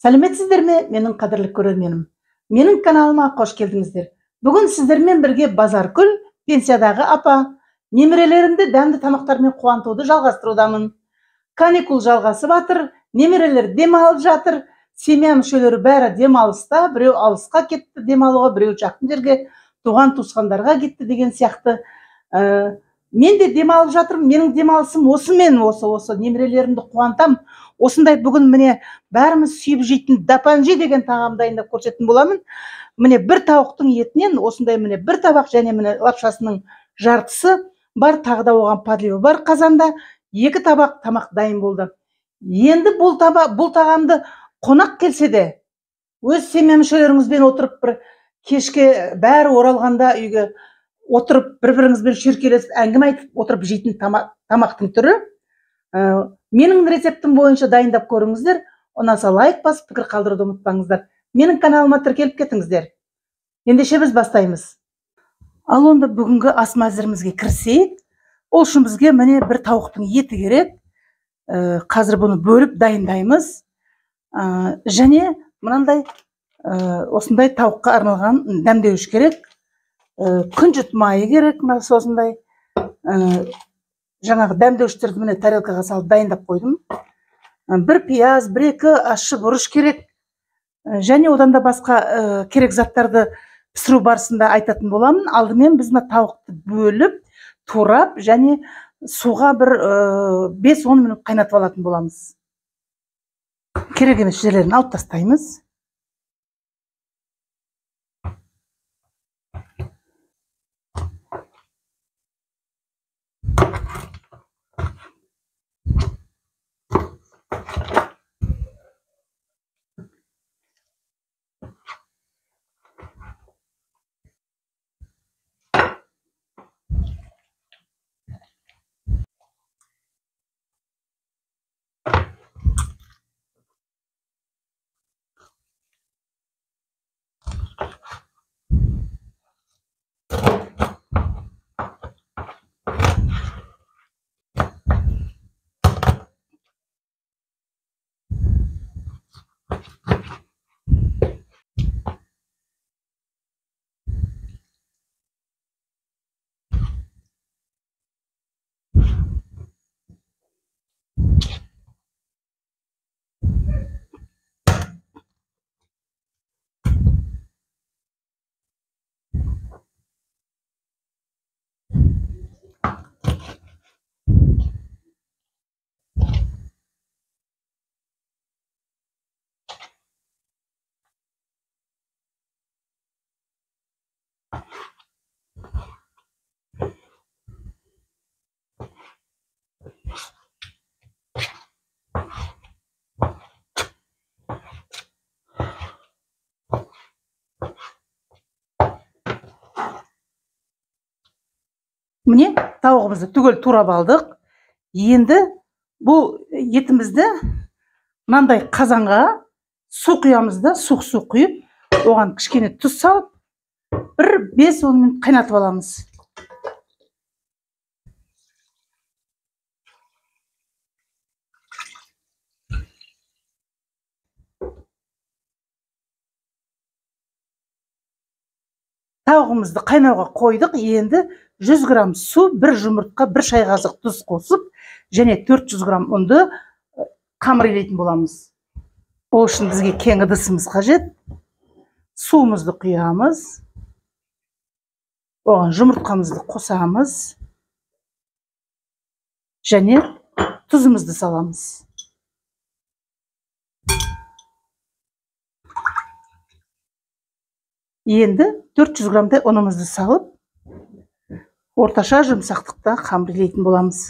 Сәлеметсіздер ме, менің қадірлі көрерменім. Менің каналыма қош келдіңіздер. Бүгін сіздермен бірге Базаркүл, пенсиядағы апа, немерелерімді дәмді тамақтармен қуантуды жалғастырудамын. Каникул жалғасып жатыр, немерелер демалып жатыр, семья мүшелері бәрі демалыста, біреу алысқа кетті демалуға, біреу жақын жерге, туған туысқандарға кетті деген сияқты. Мен де демалып жатырмын, менің демалысым осымен, осы немерелерімді қуантам. Осындай бүгін міне бәріміз сүйіп жейтін дапанжи деген тағам дайындап көрсететін боламын. Міне бір тауықтың етінен осындай міне бір табақ және міне лапшасының жартысы бар, тағы да оған подлива бар қазанда. 2 табақ тамақ дайын болды. Енді бұл тағамды қонақ келсе де өз семья мүшелеріңізбен отырып бір кешке бәрі оралғанда үйге отырып бір-біріңізбен шүйіркелесіп әңгіме айтып отырып жейтін тамақтың түрі. Менің рецептім бойынша дайындап көріңіздер. Ұнаса лайк басып, пікір қалдыруды ұмытпаңыздар. Менің каналыма тіркеліп кетіңіздер. Ендеше біз бастаймыз. Ал онда бүгінгі ас мәзірімізге кірісейік. Ол үшін бізге міне бір тауықтың еті керек. Қазір бұны бөліп дайындаймыз. Және мынандай осындай тауыққа арналған дәмдеуіш керек. Күнжіт майы керек, мына осындай жаңағы дәмдеуіштерді міне тарелкаға салып дайындап қойдым. Бір пияз, бір-екі ащы бұрыш керек. Және одан да басқа керек заттарды пісіру барысында айтатын боламын. Алдымен біз мына тауықты бөліп, турап және суға бір 5-10 минут қайнатып алатын боламыз. Керек емес жерлерін алып тастаймыз. Міне тауығымызды түгел турап алдық. Енді бұл етімізді мынандай қазанға су құямыз да, суық су құйып, оған кішкене тұз салып, бір 5-10 минут қайнатып аламыз. Тауығымызды қайнауға қойдық. Енді 100 грамм су, бір жұмыртқа, бір шай қасық тұз қосып, және 400 грамм ұнды қамыр илейтін боламыз. Ол үшін бізге кең ыдысымыз қажет. Суымызды құямыз. Оған жұмыртқамызды қосамыз. Және тұзымызды саламыз. Енді 400 граммдай ұнымызды салып, орташа жұмсақтықта қамыр илейтін боламыз.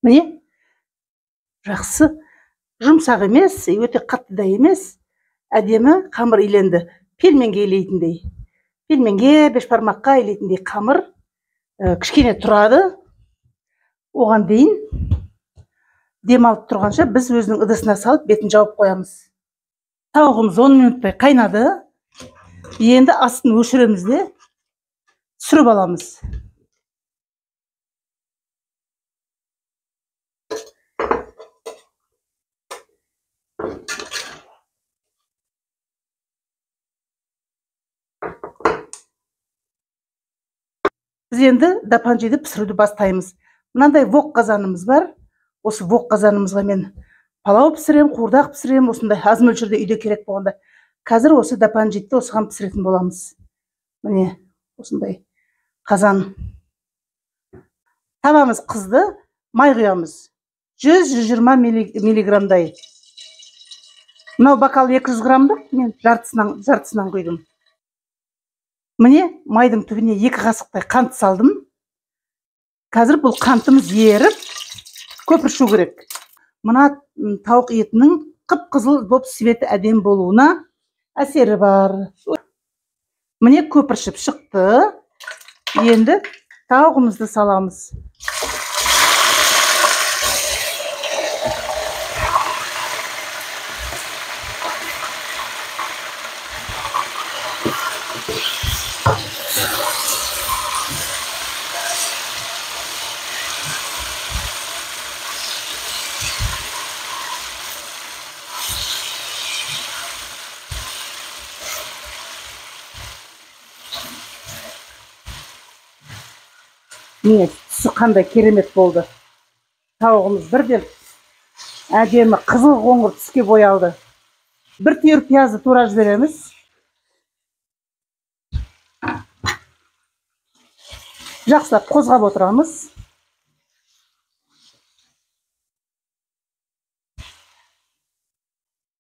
Міне жақсы, жұмсақ емес, өте қатты да емес, әдемі қамыр иленді, пельменге илейтіндей. Пельменге, бешбармаққа илейтіндей қамыр кішкене тұрады. Оған дейін демалып тұрғанша біз өзінің ыдысына салып бетін жауып қоямыз. Тауығымыз 10 минуттай қайнады. Енді астын өшіреміз де түсіріп аламыз. Біз енді дапанжиді пісіруді бастаймыз. Мынандай вок қазанымыз бар. Осы вок қазанымызға мен палау пісірем, қуырдақ пісірем, осындай аз мөлшерде үйде керек болғанда. Қазір осы дапанжитті осыған пісіретін боламыз. Міне осындай қазан. Табамыз қызды, май құямыз. 100-120 миллиграммдай. Мынау бокал 200 граммдық, мен жартысынан құйдым. Міне майдың түбіне 2 қасықтай қант салдым. Қазір бұл қантымыз еріп, көпіршу керек. Мына тауық етінің қып-қызыл боп светі әдем болуына әсері бар. Міне көпіршіп шықты. Енді тауығымызды саламыз. Міне түсі қандай керемет болды. Тауығымыз бірден әдемі қызыл қоңыр түске боялды. Бір түйір пиязды тура жібереміз. Жақсылап қозғап отырамыз.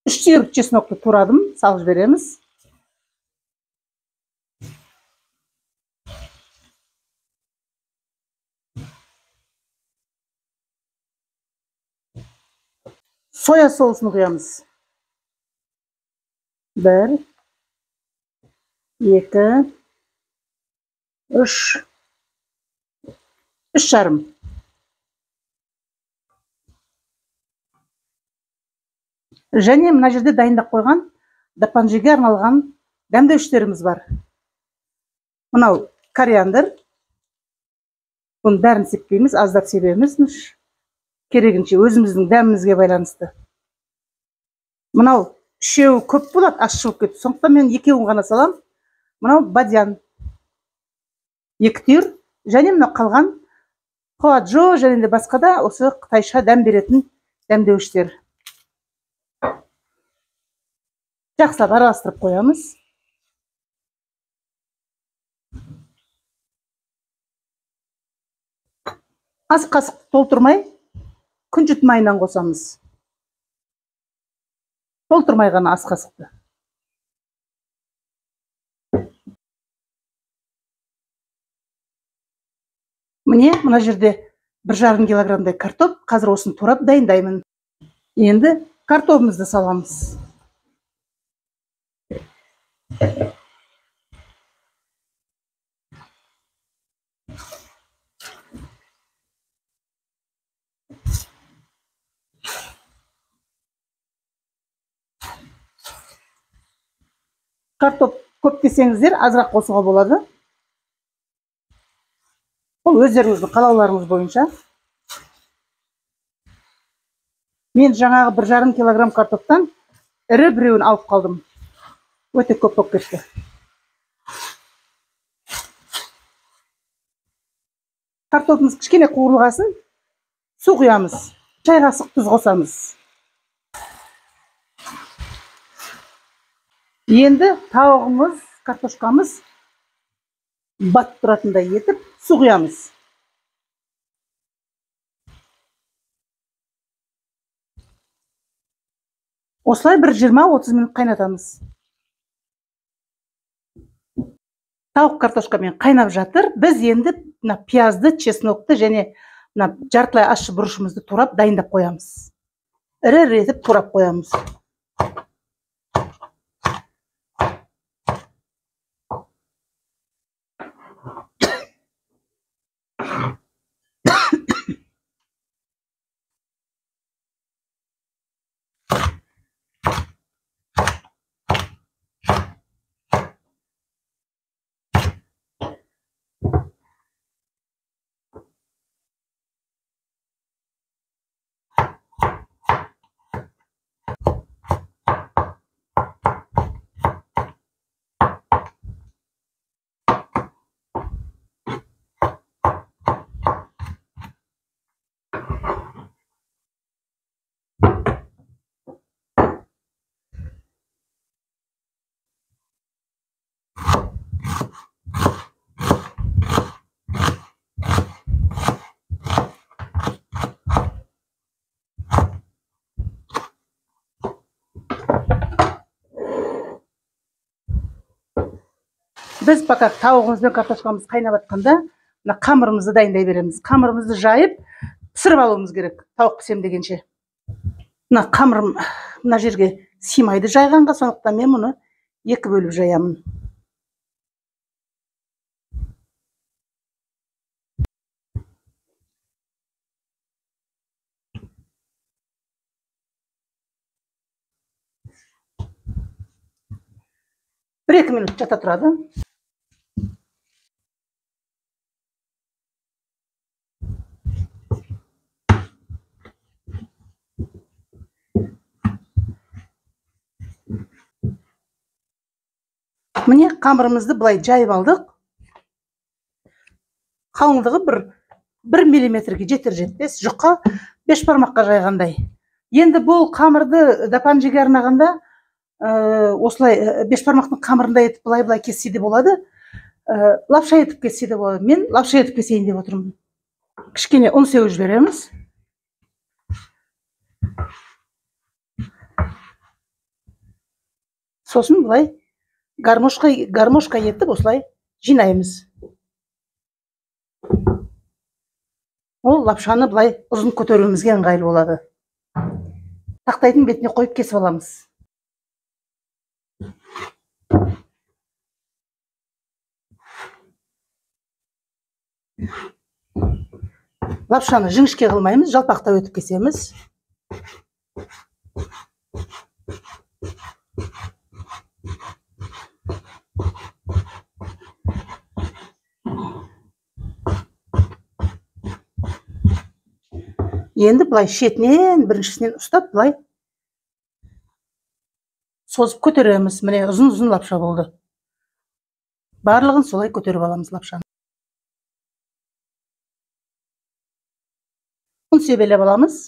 Үш түйір чеснокты турадым, салып жібереміз. Соя соусын құямыз. 1, 2, 3, 3,5. Және мына жерде дайындап қойған дапанжиге арналған дәмдеуіштеріміз бар. Мынау кориандр. Бұның бәрін сеппейміз, аздап себеміз. Керегінше өзіміздің дәмімізге байланысты. Мынау үшеуі көп болады, ащы болып кетті. Сондықтан мен екеуін ғана салам. Мынау бадьян. 2 түйір. Және мынау қалған хуаджо және де басқа да осы қытайша дәм беретін дәмдеуіштер. Жақсылап араластырып қоямыз. Ас қасық толтырмай күнжіт майынан қосамыз. Толтырмай ғана ас қасықты. Міне мына жерде 1,5 килограммдай картоп. Қазір осыны турап дайындаймын. Енді картобымызды саламыз. Картоп көп десеңіздер азырақ қосуға болады. Ол өздеріңіздің қалауларыңыз бойынша. Мен жаңағы 1,5 килограмм картоптан ірі біреуін алып қалдым. Өте көп болып кетті. Картопымыз кішкене қуырылғасын су құямыз. Шай қасық тұз қосамыз. Енді тауығымыз, картошкамыз батып тұратындай етіп су құямыз. Осылай бір 20-30 минут қайнатамыз. Тауық картошкамен қайнап жатыр. Біз енді мына пиязды, чеснокты және мына жартылай ащы бұрышымызды турап дайындап қоямыз. Ірі-ірі етіп турап қоямыз. Біз пока тауығымыз бен картошкамыз қайнап жатқанда мына қамырымызды дайындай береміз. Қамырымызды жайып пісіріп алуымыз керек, тауық пісем дегенше. Мына қамырым мына жерге сыймайды жайғанға, сондықтан мен мұны екі бөліп жаямын. Бір екі минут жата тұрады. Міне қамырымызды былай жайып алдық. Қалыңдығы бір миллиметрге жетер жетпес, жұқа 5 бармаққа жайғандай. Енді бұл қамырды дапанжиге арнағанда осылай 5 бармақтың қамырындай етіп былай-былай кессе де болады, лапша етіп кессе де болады. Мен лапша етіп кесейін деп отырмын. Кішкене ұн сеуіп жібереміз. Сосын былай гармошка етіп осылай жинаймыз. Ол лапшаны былай ұзын көтеруімізге ыңғайлы болады. Тақтайдың бетіне қойып кесіп аламыз. Лапшаны жіңішке қылмаймыз, жалпақтап өтіп кесеміз. Енді былай шетінен, біріншісінен ұстап былай созып көтереміз. Міне ұзын-ұзын лапша болды. Барлығын солай көтеріп аламыз лапшаны. Ұн себелеп аламыз.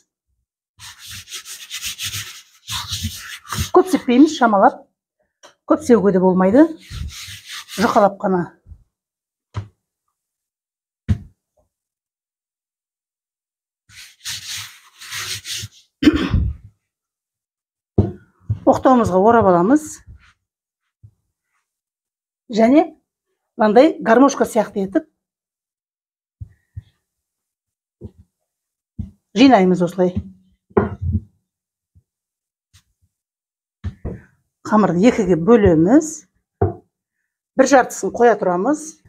Көп сеппейміз, шамалап. Көп сеуге де болмайды. Жұқалап қана. Оқтауымызға орап аламыз. Және мынандай гармошка сияқты етіп жинаймыз осылай. Қамырды екіге бөлеміз. Бір жартысын қоя тұрамыз.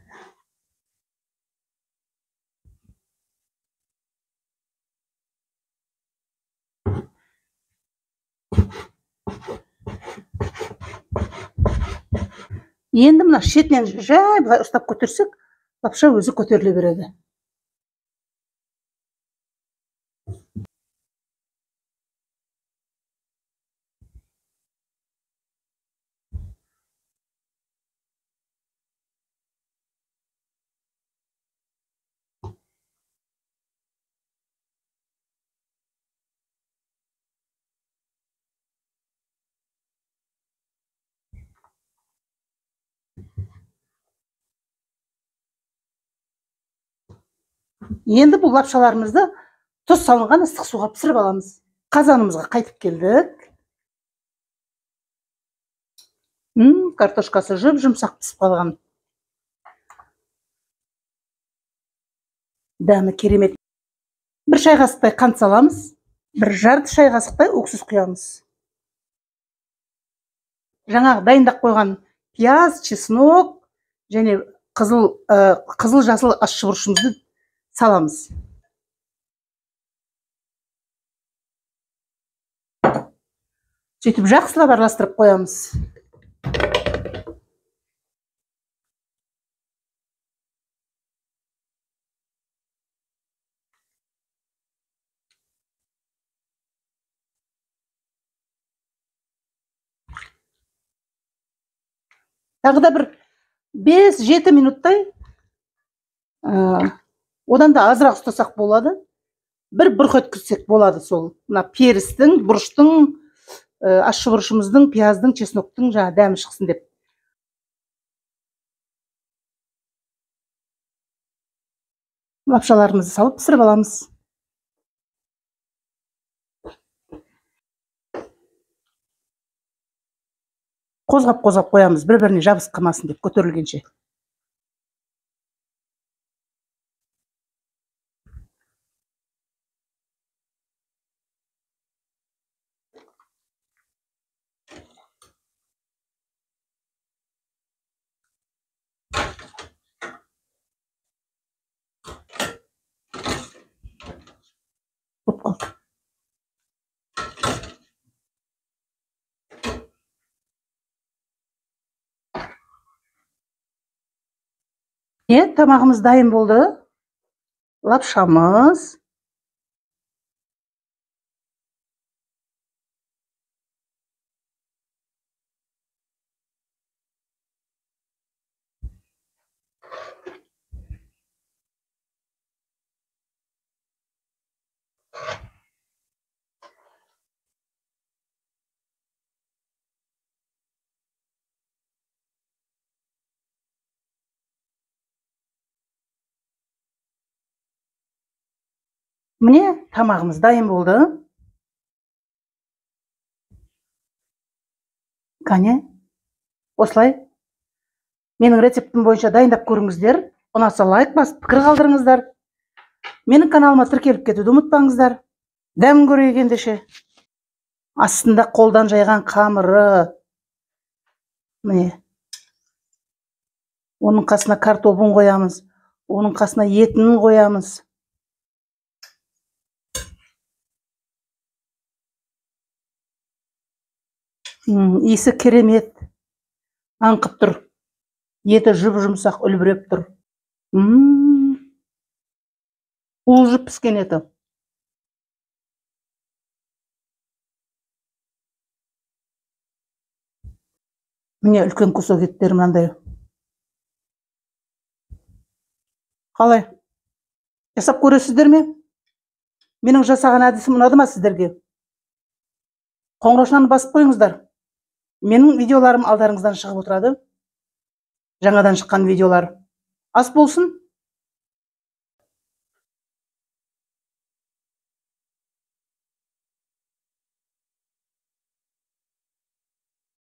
Енді мына шетінен жай былай ұстап көтерсек, лапша өзі көтеріле береді. Енді бұл лапшаларымызды тұз салынған ыстық суға пісіріп аламыз. Қазанымызға қайтып келдік. Картошкасы жұп-жұмсақ пісіп қалған. Дәмі керемет. Бір шай қасықтай қант саламыз, бір жарты шай қасықтай уксус құямыз. Жаңағы дайындап қойған пияз, чеснок және қызыл жасыл ащы бұрышымызды саламыз. Сөйтіп жақсылап араластырып қоямыз. Тағы да бір 5-7 минуттай, одан да азырақ ұстасақ болады. Бір бұрқ еткізсек болады сол. Мына перістің, бұрыштың, ащы бұрышымыздың, пияздың, чесноктың жаңа дәмі шықсын деп. Лапшаларымызды салып пісіріп аламыз. Қозғап-қозғап қоямыз, бір-біріне жабысып қалмасын деп көтерілгенше. Болып қалды. Тамағымыз дайын болды. Лапшамыз. Міне, тамағымыз дайын болды. Кәне, осылай менің рецептім бойынша дайындап көріңіздер. Ұнаса лайк басып, пікір қалдырыңыздар. Менің каналыма тіркеліп кетуді ұмытпаңыздар. Дәмін көрейік ендеше. Астында қолдан жайған қамыры. Міне. Оның қасына картобын қоямыз. Оның қасына етін қоямыз. Иісі керемет, аңқып тұр. Еті жұп-жұмсақ үлбіреп тұр. Уылжып піскен еті. Міне үлкен кусок еттері мынандай. Қалай? Жасап көресіздер ме? Менің жасаған әдісім ұнады ма сіздерге? Қоңыраушаны басып қойыңыздар. Менің видеоларым алдарыңыздан шығып отырады. Жаңадан шыққан видеолар. Ас болсын.